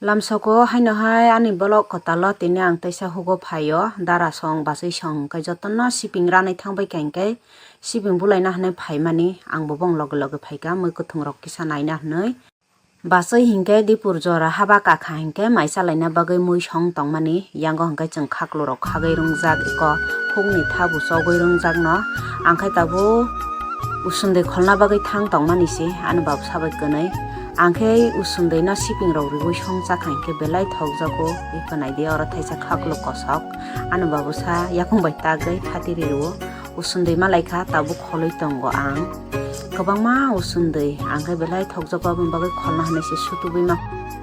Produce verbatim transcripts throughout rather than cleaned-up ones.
Lamsoko haino hai ani bolok kwtalo tini ang teisa hugo phaio, dara song bachwi song hwnkhe jotono siping ranai thangbai kha hinkhe siping bulaina hinwi phaimani ang bo bong loge loge phaikha mui kwthwng rok kisa naina hinwi. Bachwi hinkhe dipur jora haba kakha hinkhe mai chalaina bagwi mui song tongmani yango hinkhe chwng khaklurok khagwi rungjak eko hukni thabu chogwi rungjakno angkhe tabuk usundwi kholna bagwi thang tongmani se ani babu sabai kwnwi. Angkhe usundwino sipingrok riui song chakha hinkhe belai thokjago eko naidi oro thaisa khaklu kosok ani babu sa yakung bai tagwi phatiri rwo. Usundwi malaikha tabuk kholwi tongo ang. Kwbangma usundwi, angkhe belai thokjago aboni bagwi kholna hinwi se sutubwi ma.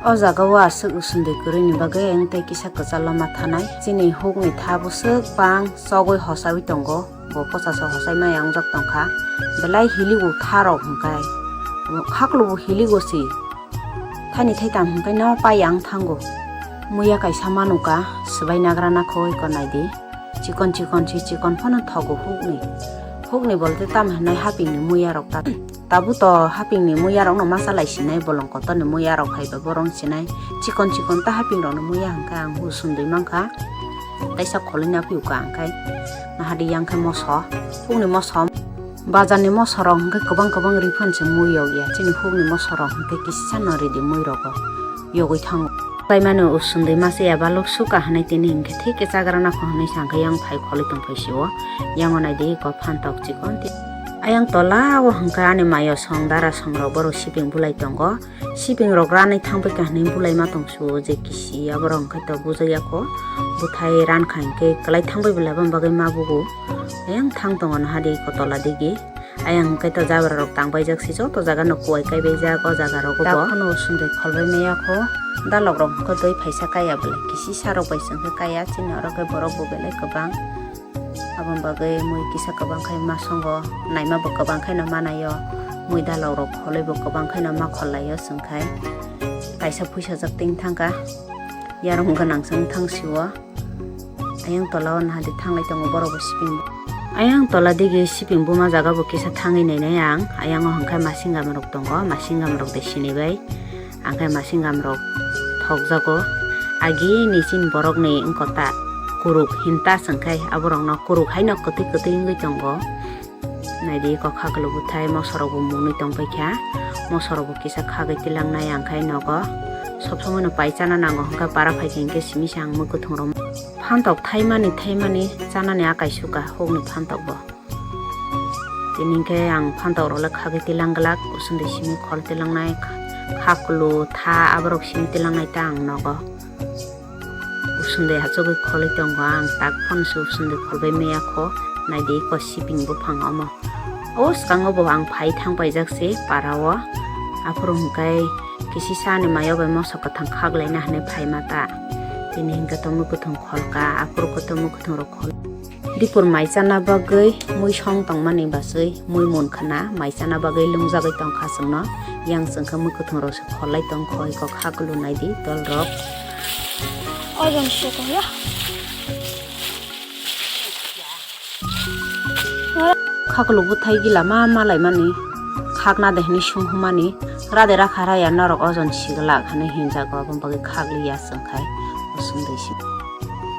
O jagao aswk usundwi kwrwini bagwi ang tei kisa kwchalo ma thanai. Chini hukni tha bwswk bang chogwi hosawi tongo. Bo pochaso hosai ma yangjak tongkha. Belai hiligo tharok hwnkhe. Khaklubo hiligo se. Thani thaitam hwnkhe no pai ang thango. Muya kaisa manuka, swbai nagra na khoi ko naidi. Chikon chikon si chikon phano thogo hukni. Hukni bolte tam hinai hapingni muya rok ta. Tabu to hapingni muya rokno masa lai sinai bolong kotorni muya rok hai ba borong sinai. Chikon chikon ta haping rokni muya hwnkhe ang usundwi mankha. Taisa kholwi na phiyuka angkhe. Nahadi yang khe moso. Hukni moso. Bazar ni moso rok hwnkhe kwbang kwbang ri phan se mui yok ya. Chini hukni moso rok hwnkhe kisa no ridi mui rogo. Yogwi thango. Paimani usundwi masa ya balok suka hinwi tini hinkhe thik khe chagra nakho hinwi sa khe yang phai kholwi tong phai sio. Yango naidi eko phan tok chikon ti. Ayang tola o hwnkhe ani mayo song dara song rok borok siping bulai tongo. Siping rok ranai thang pai kha hinwi bulai ma tong su je kisi aborok hwnkhe to bujai ya kho. Buthai ran kha hinkhe kwlai thang pai bwlai aboni bagwi ma bugo. Ayang thang tongo nahadi eko tola digi. Ayang hwnkhe to jabra rok tang paijak se joto jaga no kuwai kai baijak o jaga rogo bo. Daphano usundwi kholbai maya kho. Dalok rok hwnkhe doi phaisa kaya bwlai kisi sa rok bai se hwnkhe kaya chini oro khe borok bo belai kwbang. Aboni bagwi mui kisa kwbang khai ma songo naima bo kwbang khai no manayo. Mui dalok rok kholwi bo kwbang khai no ma khol laio chwng khai. Kaisa phuisa jak ting thang kha. Yarung gwnang se wng thang sio. Ayang tola o nahadi thanglai tongo borok bo siping. Ayang tola digi siping buma jaga bo kisa thangwi nainai ang. Ayang o hwnkhe masing gam rok tongo, masing gam rok de sini bai. Angkhe masing gam rok thokjago. Agi ni chin borok ni wngkota kuruk hinta chwngkhai aborok no kuruk haino kwtwi kwtwi wngwi tongo. Naidi eko khaklu bwthai mosorok bo munwi tongpaikha. Mosorok bo kisa khagwi tilangnai angkhai nogo. Sob somoi no pai chana nango hwnkhe para phaikha hinkhe simi se ang mui kwthwng rok. Phantok thaimani thaimani chanani akai suka hukni phantok bo. Tini hinkhe ang phantok rok le khagwi tilang glak usundwi simi khol tilangnai khaklu tha aborok simi tilangnai ta ang nogo. Usundwi hachogwi kholwi tongo ang, tak phano se usundwi kholbai maya kho, naidi eko siping buphang omo. O swkango bo ang phai thang paijak se para o, aphuru hwnkhe kisi sa ni mayo bai moso kwthang khak laina hinwi phai ma ta. Tini hwnkhe to mui kwthwng khol ka, aphuru khe to mui kwthwng rok khol. Dipor mai chana bagwi mui song tongmani bachwi mui mun khna mai chana bagwi lungjagwi tongkha chwngno, yang chwngkhe mui kwthwng rok se kholai tongkho eko khaklu naidi dol rok. Ojon se tongya. Khaklu bwthai gila ma malaimani khakna de hinwi sung humani rade rakha raya norok ojon siglak hinwi hinjago, aboni bagwi khakliya chwngkhai usundwi si.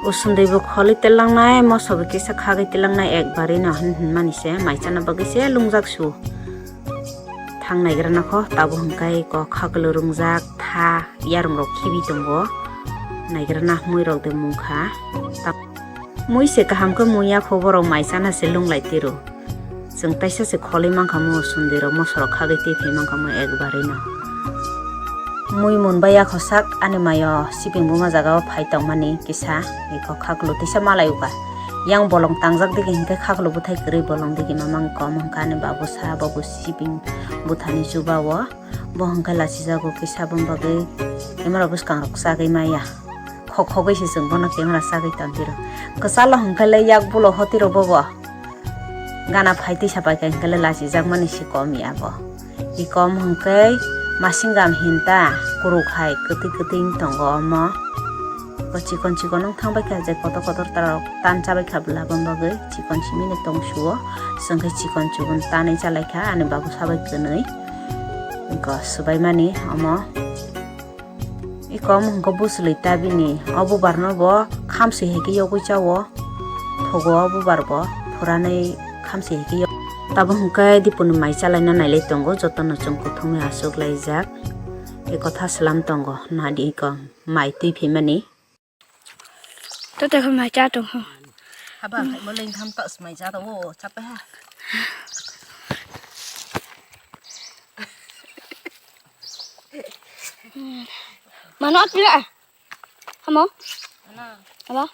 Usundwi bo kholwi telangnai, moso bo kisa khagwi telangnai, ekbari no hin hinmani se mai chana bagwi se lungjak su. Thang naigra nakho, tabuk hwnkhe eko khaklu rungjak tha yarung rok khibi tongo. Naigra na mui rok de mungkha. Mui se kaham khe mui ya kho borok mai chana se lunglai tiro. Chwng taisa se kholwi mankha mo sundwi rok moso rok khagwi twi phai mankha mo ekbari no. Mui mun bai ya kho sak ani mayo siping buma jaga o phai tongmani kisa eko khaklu tisa malai uka. Yang bolong tangjak digi hinkhe khaklu bwthai kwrwi bolong digi mamang kom hwnkha ani babu sa bobo siping bwthani chuba o. Bo hwnkhe lachijago kisa boni bagwi emara bwskangrok chagwi maya. Khok khogwi se chwng bono kemera chagwi tongtiro. Kwchalo hwnkhe le yak bulo hotiro bobo. Gana phai tisa paikha hwnkhe le lachijakmani se kom ya bo. I kom hwnkhe masing gam hinta kuruk hai kwtwi kwtwi wng tongo omo. Bo chikon chikon wng thang baikha je kotor kotor tarok tan chabai kha bwla boni bagwi chikon simi no tong suo. Chwng khe chikon chikon tanwi chalaikha ani babu sabai kwnwi. Go swbaimani omo. I Kom hwnkhe bwswlwi ta bini, o bubar no bo khamswi hai khe yogwi cha o, thogo o bubar bo phuranwi khamswi hai khe yog. Tabuk hwnkhe Dipuni mai chalaina nailai tongo, jotono chwng kuthumwi achuk laijak, ekotha swlam tongo, nadi kom mai twi phaimani. Totokhe mai cha tongkho. Haba, hai mo leng tham tos mai cha to, o, chapa ha. Mano atpila. Hamo? Haba?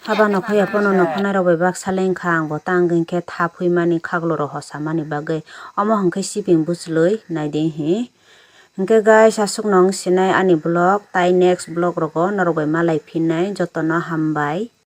Haba nokho ya pono nokho nai rok bai baksa leng kha, ang bo tang hwnkhe tha phui mani khaglo rok hosa mani bagwi. Omo hwnkhe sibing bwchlwi nai di hi. Hwnkhe guys, aswk no wng sinai ani vlog, tai next vlog rogo norok bai malai phinnai, jotono hambai.